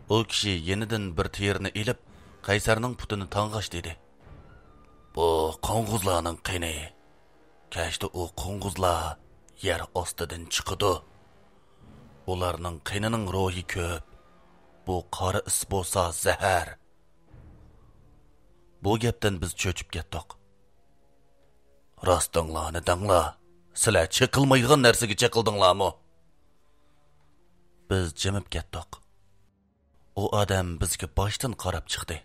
ئۇ كىشى يېنىدىن بىر تېرىنى ئېلىپ، قەيسەرنىڭ پۇتىنى تاڭغاچ دېدى. بۇ قوڭغۇزلارنىڭ قېنى. كەچتە ئۇ قوڭغۇزلار يەر ئاستىدىن چىقىدۇ. ئۇلارنىڭ قېنىنىڭ روھى كۆپ. بۇ قارا ئىس بولسا زەھەر. بۇ گەپتىن بىز چۆچۈپ كەتتۇق. راستىڭلارنى دەڭلار، سىلەر چېقىلمايدىغان نەرسىگە چېقىلدىڭلارمۇ؟ بىز جىمىپ كەتتۇق. ئۇ ئادەم بىزگە باشتىن قاراپ چىقتى.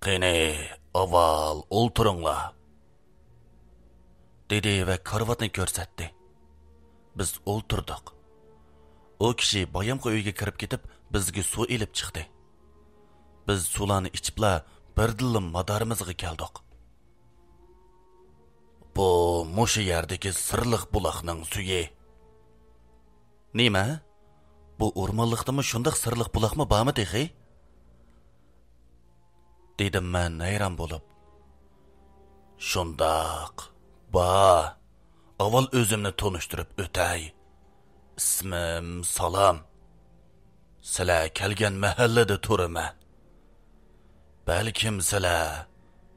قېنى، ئاۋۋال ئولتۇرۇڭلار، دېدى ۋە كارىۋاتنى كۆرسەتتى. بىز ئولتۇردۇق. ئۇ كىشى بايامقى ئۆيگە كىرىپ كېتىپ، بىزگە سۇ ئېلىپ چىقتى. بىز سۇلارنى ئىچىپلا، بىردىنلا مادارىمىزغا كەلدۇق. بۇ مۇشۇ يەردىكى سىرلىق بۇلاقنىڭ سۈيى. نېمە؟ بۇ ئورمانلىقتىمۇ شۇنداق سىرلىق بۇلاقمۇ بارمۇ تېخى؟ دېدىم مەن ھەيران بولۇپ. شۇنداق، بار. ئاۋۋال ئۆزۈمنى تونۇشتۇرۇپ ئۆتەي. ئىسمىم سالام. سىلەر كەلگەن مەھەللىدە تۇرىمەن. بەلكىم سىلەر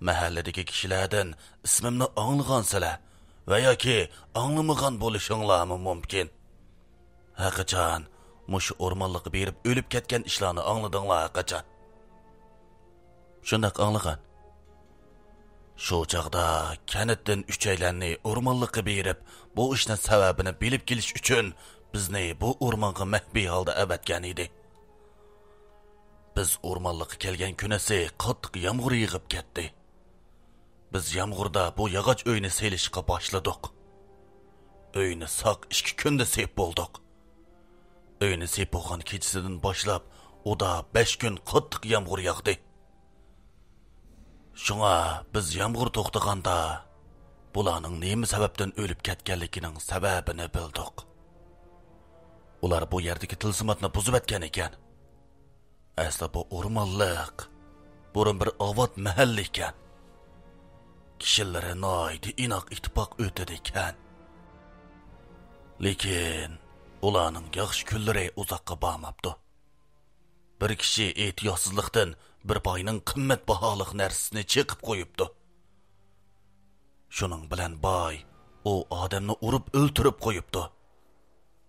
مەھەللىدىكى كىشىلەردىن ئىسمىمنى ئاڭلىغانسىلەر ۋە ياكى ئاڭلىمىغان بولۇشۇڭلارمۇ مۇمكىن. ھەقىچان، مۇشۇ ئورمانلىققا بېرىپ ئۆلۈپ كەتكەن ئىشلارنى ئاڭلىدىڭلار ھەقىچان؟ شۇنداق ئاڭلىغان. شۇ چاغدا كەنتتىن ئۈچەيلەننى ئورمانلىققا بېرىپ، بۇ ئىشنىڭ سەۋەبىنى بىلىپ كېلىش ئۈچۈن بىزنى بۇ ئورمانغا مەخپىي ھالدا ئەۋەتكەن ئىدى. بىز ئورمانلىققا كەلگەن كۈنىسى قاتتىق يامغۇر يېغىپ كەتتى. بىز يامغۇردا بۇ ياغاچ ئۆينى سېلىشقا باشلىدۇق. ئۆينى ساق ئىككى كۈندە سېپ بولدۇق. ئۆينى سېپ بولغان كېچىسىدىن باشلاپ ئۇدا بەش كۈن قاتتىق يامغۇر ياغدى. شۇڭا بىز يامغۇر توختىغاندا، بۇلارنىڭ نېمە سەۋەبتىن ئۆلۈپ كەتكەنلىكىنىڭ سەۋەبىنى بىلدۇق. ئۇلار بۇ يەردىكى تىلسىماتنى بۇزۇۋەتكەن ئىكەن. ئەسلى بۇ ئورمانلىق بۇرۇن بىر ئاۋات مەھەللە ئىكەن. كىشىلىرى ناھايىتى ئىناق ئىتتىپاق ئۆتىدىكەن. لېكىن ئۇلارنىڭ ياخشى كۈنلىرى ئۇزاققا بارماپتۇ. بىر كىشى ئېھتىياتسىزلىقتىن بىر باينىڭ قىممەت باھالىق نەرسىسىنى چېقىپ قويۇپتۇ. شۇنىڭ بىلەن باي ئۇ ئادەمنى ئۇرۇپ ئۆلتۈرۈپ قويۇپتۇ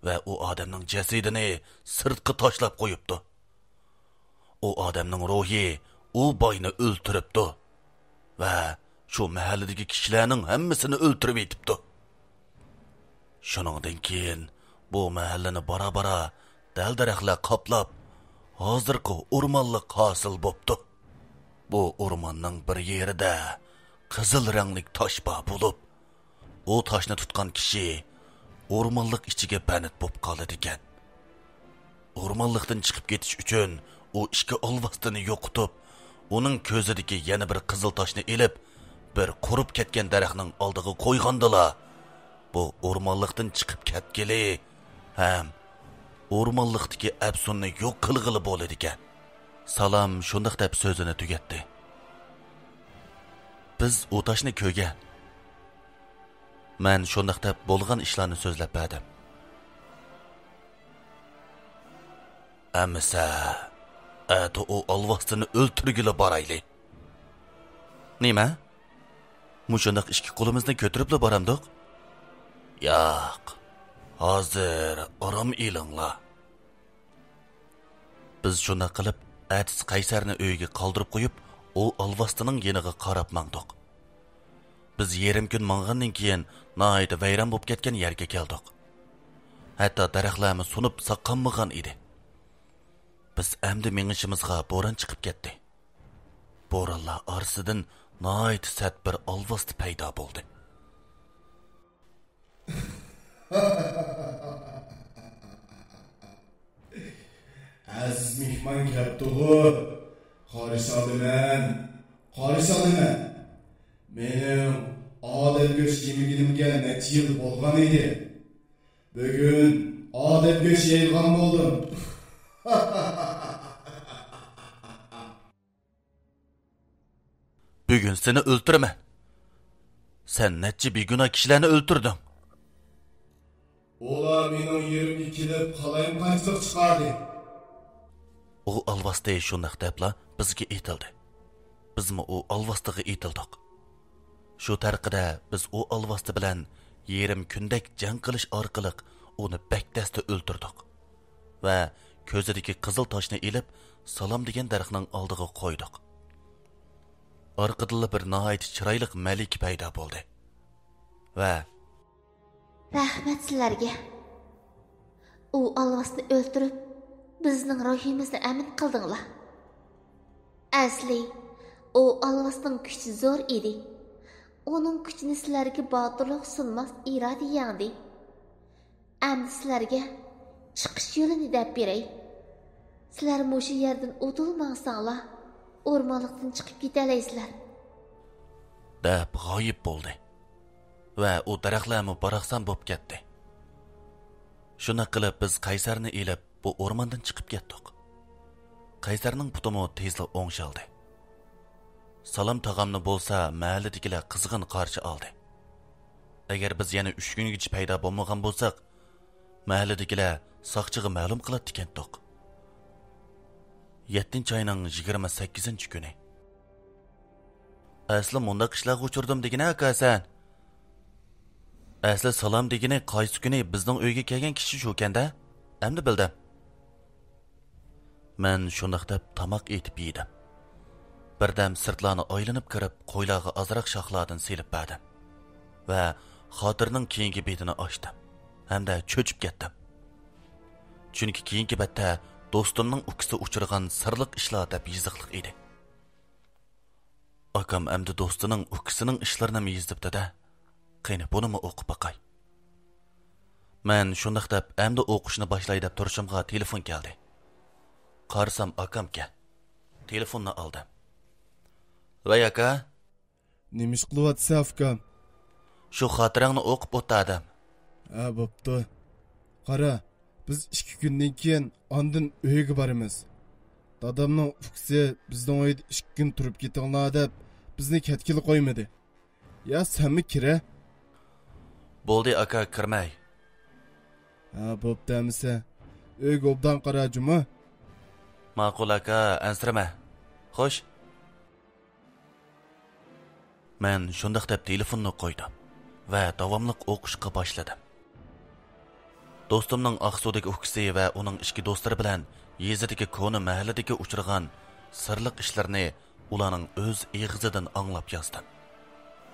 ۋە ئۇ ئادەمنىڭ جەسىتىنى سىرتقا تاشلاپ قويۇپتۇ. ئۇ ئادەمنىڭ روھى ئۇ باينى ئۆلتۈرۈپتۇ ۋە شۇ مەھەللىدىكى كىشىلەرنىڭ ھەممىسىنى ئۆلتۈرۈۋېتىپتۇ. شۇنىڭدىن كېيىن بۇ مەھەللىنى بارا-بارا دەل-دەرەخلەر قاپلاپ، ھازىرقى ئورمانلىق ھاسىل بوپتۇ. بۇ ئورماننىڭ بىر يېرىدە قىزىل رەڭلىك تاش بار بولۇپ، ئۇ تاشنى تۇتقان كىشى ئورمانلىق ئىچىگە بەند بوپ قالىدىكەن. ئورمانلىقتىن چىقىپ كېتىش ئۈچۈن ئۇ ئىككى ئالۋاستىنى يوقىتىپ، ئۇنىڭ كۆزىدىكى يەنە بىر قىزىل تاشنى ئېلىپ، بىر قۇرۇپ كەتكەن دەرەخنىڭ ئالدىغا قويغاندىلا، بۇ ئورمانلىقتىن چىقىپ كەتكىلى ھەم ئورمانلىقتىكى ئەپسۇننى يوق قىلغىلى بولىدىكەن. سالام شۇنداق دەپ سۆزىنى تۈگەتتى. بىز ئۇ تاشنى كۆرگەن. مەن شۇنداق دەپ بولغان ئىشلارنى سۆزلەپ بەردىم. ئەمىسە، ئەتە ئۇ ئالۋاستىنى ئۆلتۈرگىلى بارايلى. نېمە؟ مۇشۇنداق ئىككى قولىمىزنى كۆتۈرۈپلا بارامدۇق؟ ياق، ھازىر ئارام ئېلىڭلار. بىز شۇنداق قىلىپ، ئەتىسى قەيسەرنى ئۆيىگە قالدۇرۇپ قويۇپ، ئۇ ئالۋاستىنىڭ يېنىغا قاراپ ماڭدۇق. بىز يېرىم كۈن ماڭغاندىن كېيىن، ناھايىتى ۋەيران بولۇپ كەتكەن يەرگە كەلدۇق. ھەتتا دەرەخلەرمۇ سۇنۇپ ساققانمىغان ئىدى. بىز ئەمدى مېڭىشىمىزغا بوران چىقىپ كەتتى. بورانلار ئارىسىدىن ناھايىتى سەت بىر ئالۋاستى پەيدا بولدى. ئەزىز مېھمان كەپتىغۇ، قارشى ئالىمەن، قارشى ئالىمەن. مېنىڭ ئادەم گۆش يېمىگىنىمگە نەچچە يىل بولغان ئىدى. بۈگۈن ئادەم گۆش يەيدىغان بولدۇم. بۈگۈن سېنى ئۆلتۈرىمەن. سەن نەچچە بىگۇناھ كىشىلەرنى ئۆلتۈردۈڭ. ئۇلار مېنىڭ يېرىمگە كېلىپ قالايمىقانچىلىق چىقاردى. ئۇ ئالۋاستى شۇنداق دەپلا بىزگە ئېتىلدى. بىزمۇ ئۇ ئالۋاستىغا ئېتىلدۇق. شۇ تەرىقىدە بىز ئۇ ئالۋاستى بىلەن يېرىم كۈندەك جەڭ قىلىش ئارقىلىق ئۇنى بەك تەستە ئۆلتۈردۇق. ۋە كۆزىدىكى قىزىل تاشنى ئېلىپ، سالام دېگەن دەرەخنىڭ ئالدىغا قويدۇق. ئارقىدىنلا بىر ناھايىتى چىرايلىق مەلىكە پەيدا بولدى. ۋە رەھمەت سىلەرگە. ئۇ ئالۋاستىنى ئۆلتۈرۈپ، بىزنىڭ روھىمىزنى ئەمىن قىلدىڭلار. ئەسلى، ئۇ ئالۋاستىنىڭ كۈچى زور ئىدى. ئۇنىڭ كۈچىنى سىلەرگە باتۇرلۇق سۇنماس ئىرادە يەڭدى. ئەمدى سىلەرگە چىقىش يولىنى دەپ بېرەي. سىلەر مۇشۇ يەردىن ئۇدۇل ماڭساڭلار، ئورمانلىقتىن چىقىپ كېتەلەيسىلەر. دەپ غايىب بولدى. ۋە ئۇ دەرەخلەرمۇ باراقسان بوپ كەتتى. شۇنداق قىلىپ بىز قەيسەرنى ئېلىپ، بۇ ئورماندىن چىقىپ كەتتۇق. قەيسەرنىڭ پۇتىمۇ تېزلا ئوڭشالدى. سالام تاغامنى بولسا مەھەللىدىكىلەر قىزغىن قارشى ئالدى. ئەگەر بىز يەنە ئۈچ كۈنگىچە پەيدا بولمىغان بولساق، مەھەللىدىكىلەر ساقچىغا مەلۇم قىلاتتىكەنتۇق. يەتتىنچى ئاينىڭ يىگىرمە سەككىزىنچى كۈنى. ئەسلى مۇنداق ئىشلارغا ئۇچرىدىم دېگىنە ئاكا سەن. ئەسلى سالام دېگىنى قايسى كۈنى بىزنىڭ ئۆيگە كەلگەن كىشى شۇكەندە؟ ئەمدى بىلدىم. مەن شۇنداق دەپ تاماق ئېتىپ يېدىم. بىردەم سىرتلارنى ئايلىنىپ كىرىپ، قويلارغا ئازراق شاخلاردىن سېلىپ بەردىم. ۋە خاتىرىنىڭ كېيىنكى بېتىنى ئاچتىم. ھەمدە چۆچۈپ كەتتىم. چۈنكى كېيىنكى بەتتە دوستۇمنىڭ ئۇكىسى ئۇچرىغان سىرلىق ئىشلار دەپ يېزىقلىق ئىدى. ئاكام ئەمدى دوستىنىڭ ئۇكىسىنىڭ ئىشلىرىنىمۇ يېزىپتۇ-دە. قېنى، بۇنىمۇ ئوقۇپ باقاي. مەن شۇنداق دەپ، ئەمدى ئوقۇشنى باشلاي دەپ تۇرۇشۇمغا تېلېفون كەلدى. قارىسام، ئاكامكەن. تېلېفوننى ئالدىم. ۋەي، ئاكا. نېمە ئىش قىلىۋاتىسەن، ئۇكام؟ شۇ خاتىرەڭنى ئوقۇپ ئولتۇردۇم. ھە، بوپتۇ. قارا، بىز ئىككى كۈندىن كېيىن ئاندىن ئۆيگە بارىمىز. دادامنىڭ ئۇكىسى بىزنىڭ ئۆيدە ئىككى كۈن تۇرۇپ كېتىڭلار دەپ، بىزنى كەتكىلى قويمىدى. يا سەنمۇ كىرە. بولدى ئاكا، كىرمەي. ھە، بوپتۇ ئەمىسە. ئۆيگە ئوبدان قارا جۇمۇ. ماقۇل ئاكا، ئەنسىرىمە. خوش. مەن شۇنداق دەپ تېلېفوننى قويدۇم ۋە داۋاملىق ئوقۇشقا باشلىدىم. دوستۇمنىڭ ئاقسۇدىكى ئۇكىسى ۋە ئۇنىڭ ئىچكى دوستلىرى بىلەن يېزىدىكى كونا مەھەللىدىكى ئۇچرىغان سىرلىق ئىشلىرىنى ئۇلارنىڭ ئۆز ئېغىزىدىن ئاڭلاپ يازدىم.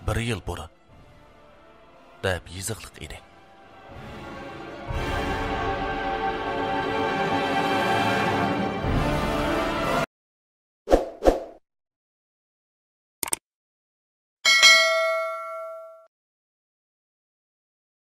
بىر يىل بۇرۇن. دەپ يېزىقلىق ئىدى.